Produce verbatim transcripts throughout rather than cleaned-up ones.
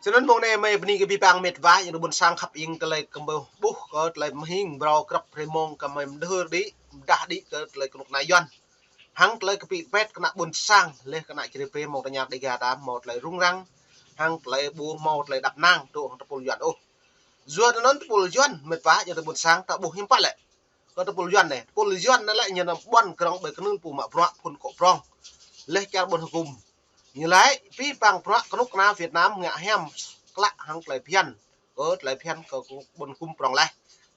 Sĭt anŭn mông anai mơi bơni kơ abih bang met wa, ayŏng adơi ƀôn sang khăp ing, tơlơi kơ ƀuh, kơ tơlơi mơhing, brâo krăp hrơi mông kơ mơi mơdơr đĭ, mơdah đĭ kơ tơlơi kơnuk kơna Yuan. Hăng tơlơi kơpĭ pet kơ ană ƀôn sang, laih kơ ană čơrê pê mơ̆ng tơña Dêga ta hmâo tơlơi rŭng răng, hăng tơlơi ƀu hmâo tơlơi đăp nang, truh hăng tơpul Yuan ôh. Yua anŭn tơpul Yuan met wa, ayŏng adơi ƀôn sang, ta ƀuh hiư̆m pă lĕ. Kơ tơpul Yuan anai, tơpul Yuan anai lĕ ñu anăm ƀuăn krŏng ƀơi kơnưl pô mă bruă phŭn akŏ prŏng. Laih čar ƀôn hơkŭm. Ñu laĭ, abih bang bruă kơnuk kơna Việt Nam ngă hiam klă hăng tơlơi phiăn. Kơ tơlơi phiăn kơ ƀôn hơkŭm prŏng laih.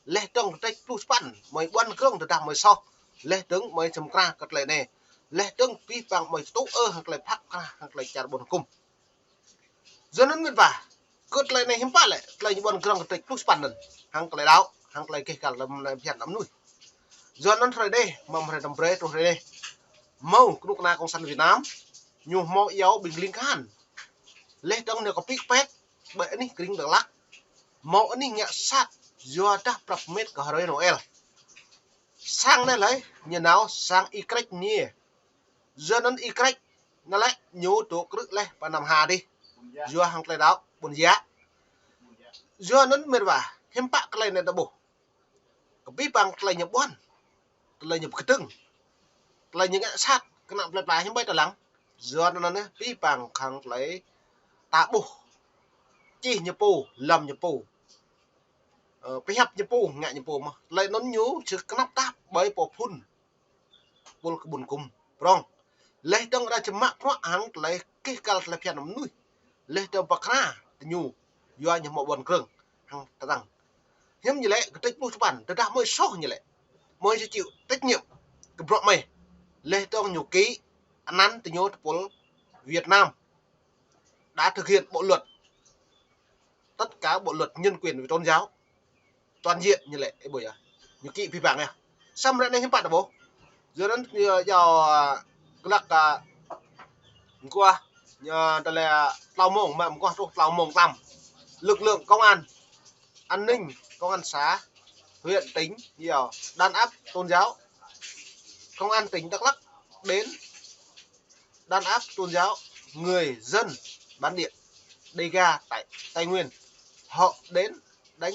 Laih dơ̆ng kơtĕč pluh sapăn, mơi ƀuăn krŏng tơdah mơi soh. Laih dơ̆ng mơi čơmkra kơ tơlơi anai. Laih dơ̆ng abih bang mơi tŭ ư hăng tơlơi phak kra hăng tơlơi čar ƀôn hơkŭm. Yua anŭn met wa, kơ tơlơi anai hiư̆m pă lĕ, tơlơi ñu ƀuăn krŏng kơtĕč pluh sapăn anŭn. Hăng tơlơi đaŏ, hăng tơlơi gêh găl lăm anai phiăn lăm mơnuih. Yua anŭn hrơi anai, mơ̆ng hrơi năm brơi truh hrơi anai. Hmâo kơnuk kơna Cộng sản Việt Nam, ñu hmâo iâu ƀing ling kahan. Laih dơ̆ng ñu kơpĭ pet, ƀơi anih krĭng Dak Lak. Hmâo anih ngă sat, yua dah prăp met kơ hrơi Noel. Sang anai laih, ñu nao sang Y Krĕč Niê. Yua anŭn Y Krĕč anai lĕ ñu dŏ krư̆ laih pơ Nam Hà dih. Yua hăng tơlơi đaŏ ƀôn Yă. Yua anŭn met wa, hiư̆m pă tơlơi anai ta ƀuh. Kơ abih bang tơlơi ñu ƀuăn. Tơlơi ñu pơkơdơ̆ng. Tơlơi ñu ngă sat, kơ ană plơi pla hiư̆m ƀai ta lăng. Yua anŭn anai, abih bang khăng tơlơi ta ƀuh. Čih ñu pô, lăm ñu pô. Ơ, pơhiăp ñu pô, ngă ñu pô mơ̆n. Tơlơi anŭn ñu či kơnăp tap ƀơi pô phŭn. Pul kơ ƀôn hơkŭm prŏng. Laih dơ̆ng ră čơmă prăk hăng tơlơi gêh găl tơlơi phiăn mơnuih. Laih dơ̆ng pơkra tơ ñu. Yua ñu hmâo ƀuăn krŏng hăng tơdang. Hiư̆m ñu lĕ kơtĕč pluh sapăn, tơdah mơi soh ñu lĕ. Mơi či chịu trách nhiệm kơ bruă mơi. Laih dơ̆ng ñu ký anăn tơ ñu tơpul Việt Nam đã thực hiện bộ luật, tất cả bộ luật nhân quyền về tôn giáo toàn diện ñu lĕ, ơ ƀuh yơh. Ñu ký abih bang yơh. Samơ̆ ră anai hiư̆m pă ta ƀuh. Yua anŭn, ơ, yua, ơ, glăk, ơ, mơguah, yua tơlơi, ơ, tlâo mông, mă mơguah truh tlâo mông tlam. Lực lượng công an, an ninh, công an xã, huyện, tỉnh, yua, đàn áp tôn giáo. Công an tỉnh Đắk Lắk đến đàn áp tôn giáo, người dân bản địa Đêga tại Tây Nguyên. Họ đến đánh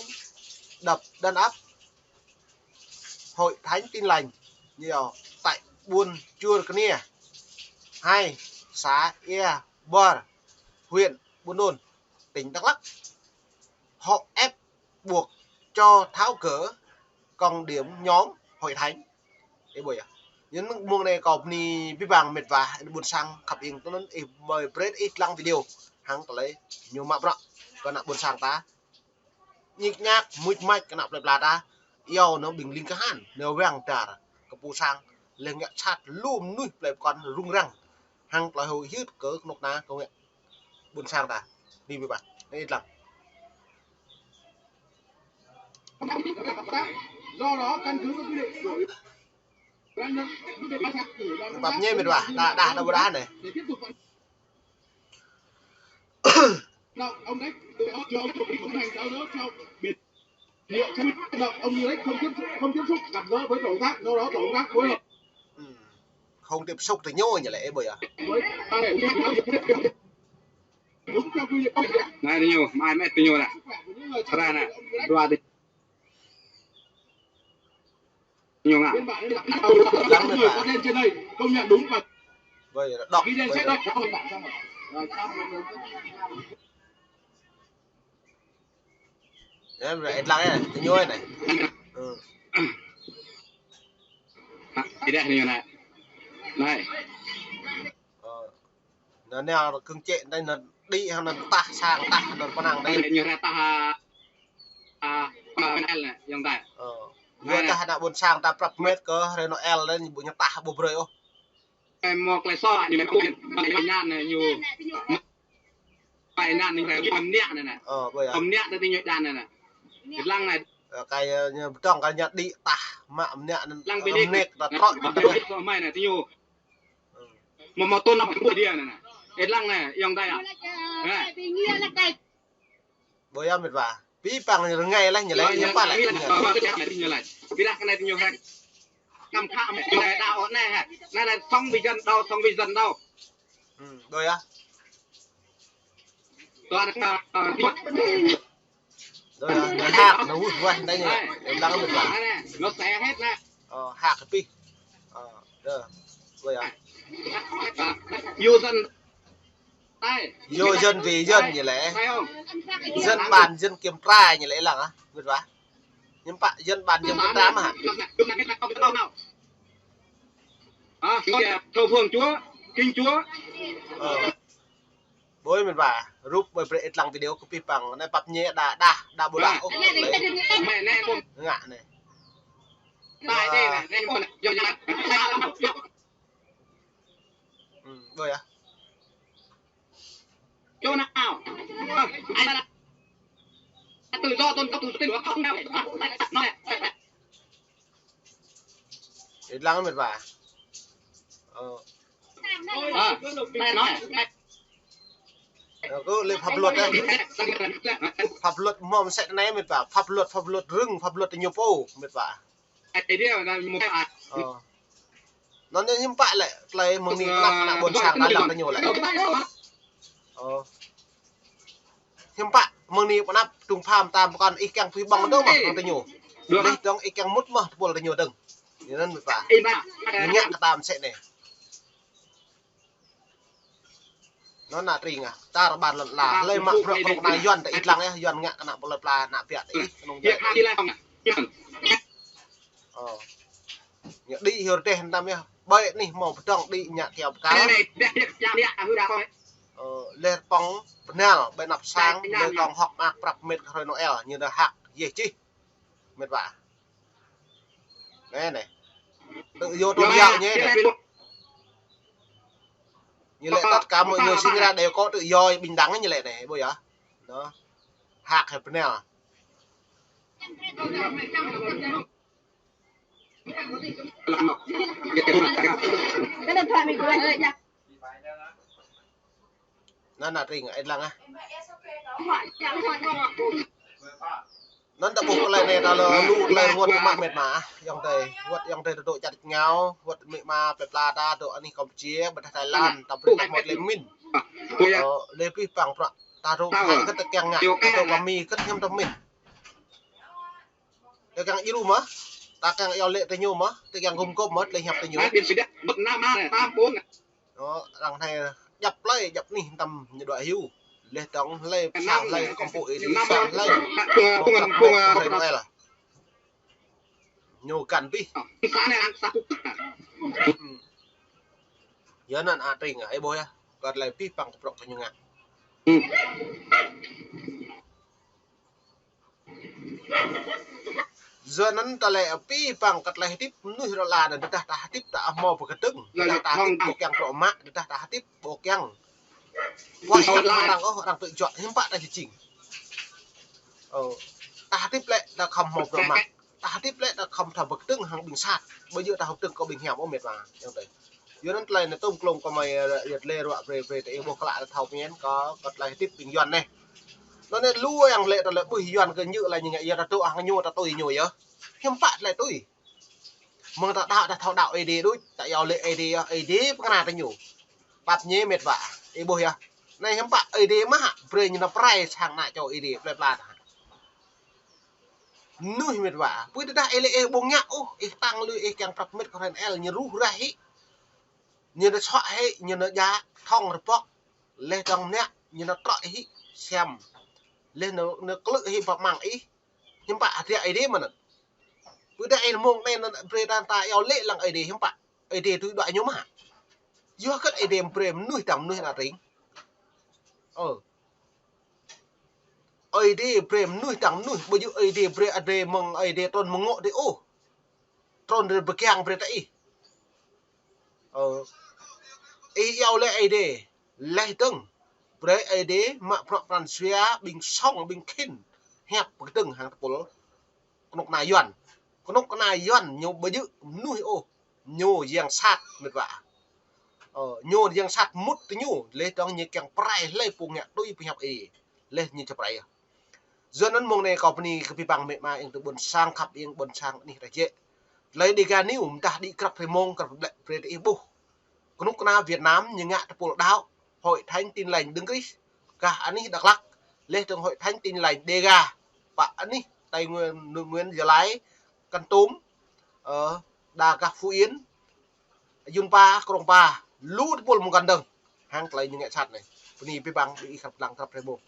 đập đàn áp Hội Thánh Tin Lành nhiều tại Buôn Chua Knia hai, xã Ia Bor, huyện Buôn Đôn, tỉnh Đắk Lắk. Họ ép buộc cho tháo gỡ cộng điểm nhóm Hội Thánh. Ơ ƀuh yơh. Yua anŭn mông anai kâo bơni abih bang met wa, ƀôn sang khăp ing tui anŭn ih mơi brơi ih lăng video. Hăng tơlơi ñu mă bruă kơ ană ƀôn sang ta. Ñik ñak, muč mač kơ ană plơi pla ta. Iâu nao ƀing ling kahan, nao wang dar kơ pô sang. Laih ngă sat lu mơnuih plơi pơkŏn rŭng răng. Hăng tơlơi hơ̆ hyưt kơ kơnuk kơna kơ ngă ƀôn sang ta. Ni bơbah. Ni lăng. Do đó, căn cứ các quy định của Ủy ban nhân dân, quy định ba trăm của Ủy ban nhân dân, ƀăp ñe met wa, đa, đa, đa, đa anai. Để tiếp tục vận động ông Đếch, từ đó cho ông Đếch tiến hành tháo dỡ theo biển hiệu. Ông Đếch không tiếp, không tiếp xúc, gặp gỡ với tổ công tác, do đó tổ công tác phối hợp. Ừ. Không tiếp xúc tơ ñu ñu lĕ, ơ ƀuh yơh. Với ba lẻ. Đúng theo quy định. Anai tơ ñu, mai mĕt tơ ñu anai. Ra anai, dua tơ ñu ngă. Lăng met wa. Có tên trên đây, công nhận đúng và ghi danh sách đây. Em ĕt lăng ĕ, tơ ñu anai. Ơ. Hă, ih đeh tơ ñu anai. Anai. Ơ. Anai, anai kơ̆ng čĕ anai, anai đĭ hăng anai tah sang tah anai pơnăng anai. Anai ñu ră tah, a, a, pơnăng anai, ayŏng adơi. Ơ. Anai, yua anai. Tah ană ƀôn sang ta prăp met kơ hrơi Noel anai, ƀu ñu tah ƀu brơi ôh. Em mơ̆ klei sô ñu mơ̆ klei nan ñu. Klei nan ñu mơ̆ mơniă anai anai. Ơ, ƀuh yơh. Mơniă tơ tơ ñu đan anai anai. Ih lăng anai. Ơ, kơ, ơ, ñu pơdŏng kơ ñu đĭ tah mă mơniă anai. Lăng ƀing đĭ. Mơniă ta trŏ. Ƀing đĭ sô mai anai tơ ñu. Ơ. Mơ̆ mơ̆ tôn năp ƀu đĭ anai anai. Ih lăng anai, ayŏng adơi ah. Anai. Ƀuh yơh met wa. Abih bang rơngai laih ñu laĭ, ñu pă laĭ, ñu laĭ. Ñu laĭ. Ƀiădah kơ anai tơ ñu hĕ. Kăm khă mơ̆ anai đaŏ anai hĕ. Anai anai sống vì dân đâu, sống vì dân đâu. Ừ, ƀuh yơh. Toàn, ờ, ờ, Rồi, à, nó hak, nó hút vơi, đây này, em đang ăn được à? Nó xé hết ra. Ờ, hak cái pi. Ờ, rồi, rồi à. Vô dân. Đây. Vô dân vì dân như lẽ. Thấy không? Dân bàn, dân kiểm tra như lẽ lăng á, biết ba? Nhưng bạn dân bàn, dân kiểm tra mà. Hả? Thờ phượng Chúa, kính Chúa. Ờ. Bơi mĭn ba, rup bơi brơi ih lăng video kơ pih păng, anai pap ñe đa, đa, đa ƀu đa, ôh, ngă anai. Ư, bơi ah. Chỗ nào? Tự do tôn giáo, tự do tín ngưỡng không nào. Ih lăng mĭn ba. Ờ. Ờ, này nói, này. Ờ, cứ lĕ pháp luật á. Pháp luật mơ̆ mơsĕ anai mĭn ba. Pháp luật, pháp luật rừng, pháp luật ñu pô mĭn ba. Cái điều là một cái à. Ờ. Anŭn ñu hiư̆m pă lĕ, tơlơi mơ̆ng anai pơnăp ană ƀôn sang ta lăng tơ ñu lĕ. Ơ. Hiư̆m pă mơ̆ng anai pơnăp trùng pham tam pơkŏn ih kiăng pui ƀơ̆ng dơ̆ng mơ̆ hăng tơ ñu. Leh dơ̆ng ih kiăng mŭt mơ̆ tơpul tơ ñu dơ̆ng. Ñu anŭn mĭn ba. Ñu ngă kơ ta mơsĕ anai. Anŭn ană tring ah, tar ƀar lŏn ala, hlơi mă bruă kơnuk kơna Yuan tơ ih lăng yơh, Yuan ngă kơ ană plơi pla, ană biă tơ ih, kơnung jai tơ ih. Ơ. Ñu đĭ hyu rơdêh tam yơh, ƀơi anih hmâo pơdơ̆ng đĭ ñă kiao pơkal. Ơ, leh pơ̆ng pơnal, ƀơi anăp sang, ƀơi kông hŏk mơak prăp mĕt kơ hrơi Noel, ñu anŭn hak, yeh čih. Mĕt ba. Anai, anai. Tự do tôn giáo ñu anai. Ñu lĕ tất cả mọi người sinh ra đều có tự do bình đẳng ñu lĕ anai, ƀuh yơh. Anŭn. Hak hĕ pơnal. Anŭn ană tring, ih lăng ah. Anŭn ta ƀuh tơlơi anai ta lơ lu tơlơi rơngot mă mĕt ma. Ayŏng adơi, wơ̆t ayŏng adơi ta dŏ čar ngao, wơ̆t amĭ ama plơi pla ta dŏ anih Campuchia, ƀôdah Thái Lan, ta brơi ta hmâo tơlơi pơmĭn. Ơ, leh pih păng bruă ta dŏ Thái kơ ta kiăng ngă, ta dŏ Mi kơ hiam ta pơmĭn. Ta kiăng djru mơ̆, ta kiăng iâu laĭ tơ ñu mơ̆, ta kiăng gum gum mơ̆, tơlơi hiăp tơ ñu. Ơ, arăng anai djăp hlơi, djăp anih tam ñu đuaĭ hyu. Leh dơ̆ng hlơi, pơsang hlơi, kơmpŭ ih, pơsang hlơi. Ƀu kăp ƀu hlơi Noel. Ñu găn pih. Yua anŭn ană tring ah, ih ƀuh yơh. Kơ tơlơi pih păng kơ bruă kơ ñu ngă. Yua anŭn tơlơi pih păng kơ tơlơi hơdip mơnuih rơla anŭn, tơdah ta hơdip ta hmâo pơkơdơ̆ng, tơdah ta hơdip ƀu kiăng bruă mă, tơdah ta hơdip ƀu kiăng. Wă hiăp arăng ôh, arăng tŭ juă, hiư̆m pă ta jing. Ơ, ta hơdip lĕ ta khŏm hmâo bruă mă. Ta hơdip lĕ ta khŏm thâo pơkơdơ̆ng hăng ƀing sat. Ƀu djơ̆ ta hơdip kơ ƀing hiam ôh mĕt ma. Yua anŭn tơlơi anai tơm klông kơ mơi, ơ, yơh lĕ ruă brơi brơi ta ih ƀuh klă ta thâo pơmĭn kơ, kơ tơlơi hơdip ƀing Yuan anai. Anŭn anai lu yang lĕ ta lĕ ƀuh Yuan kơ ñu lĕ ñu ngă yơh ta dŏ hăng ñu ta tui ñu yơh. Hiư̆m pă tơlơi tui. Mơ̆ng ta đaŏ ta thâo đaŏ Ơi Adai đôč, ta iâu laĭ Ơi Adai yơh, Ơi Adai pơkơna tơ ñu. Pap ñe mĕt wa, ih ƀuh yơh. Anai hiư̆m pă Ơi Adai mơ̆, brơi ñu nao pơrai sang ană čô Ơi Adai, plơi pla ta. Mơnuih mĕt wa, pui tơdah ih lĕ ih ƀu ngă ôh, ih tăng lui ih kiăng prăp mĕt kơ hrơi Noel, ñu ruh rah hĭ. Ñu nao suă hĭ, ñu nao djă, thŏng rơbŏk. Leh dơ̆ng mơnă, ñu nao trŏ hĭ, siam. Leh nao, nao klư̆ hĭ pơmăng ih. Hiư̆m pă hơdră Ơi Adai mơ̆n. Pui tơdah ih mơ̆ng anai anŭn brơi ta, ta iâu laĭ lăng Ơi Adai hiư̆m pă. Ơi Adai tui đuaĭ ñu mơ̆. Yua hơget Ơi Adai brơi mơnuih dăng mơnuih ană tring. Ơ. Ơi Adai brơi mơnuih dăng mơnuih, ƀu djơ̆ Ơi Adai brơi Ơi Adai mơ̆ng Ơi Adai trŭn mơ̆ng ngŏ adih ôh. Trŭn rai pơgang brơi ta ih. Ơ. Ih iâu laĭ Ơi Adai, leh dơ̆ng. Brơi Ơi Adai mă bruă pran jua ƀing sŏng ƀing khĭn. Hiăp pơkơdơ̆ng hăng tơpul. Kơnuk kơna Yuan. Kơnuk kơna Yuan ñu ƀu djơ̆ mơnuih ôh. Ñu yang sat mĕt wa. Ơ, ñu yang sat mŭt tơ ñu, leh dơ̆ng ñu kiăng pơrai hlơi pô ngă tui pơhiăp ih. Leh ñu či pơrai yơh. Yua anŭn mơ̆ng anai kâo bơni kơ abih bang mĕt ma ing tơ ƀôn sang khăp ing ƀôn sang anih rơjĕ. Tơlơi Dega News mơdah đĭ krăp hrơi mông krăp ƀlĕ brơi tơ ih ƀuh. Kơnuk kơna Việt Nam ñu ngă tơpul đaŏ, Hội Thánh Tin Lành Đấng Christ. Gah anih Dak Lak, laih dơ̆ng Hội Thánh Tin Lành Đêga, pă anih Tây Nguyên, Nguyên Gia Lai, Kon Tum, ơ, đa gah Phú Yên, Yunpa, Krông Pa, lu tơpul mơ̆ng kăn dơ̆ng. Hăng tơlơi ñu ngă sat anai. Bơni abih bang ƀing ih khăp lăng khăp rơbông.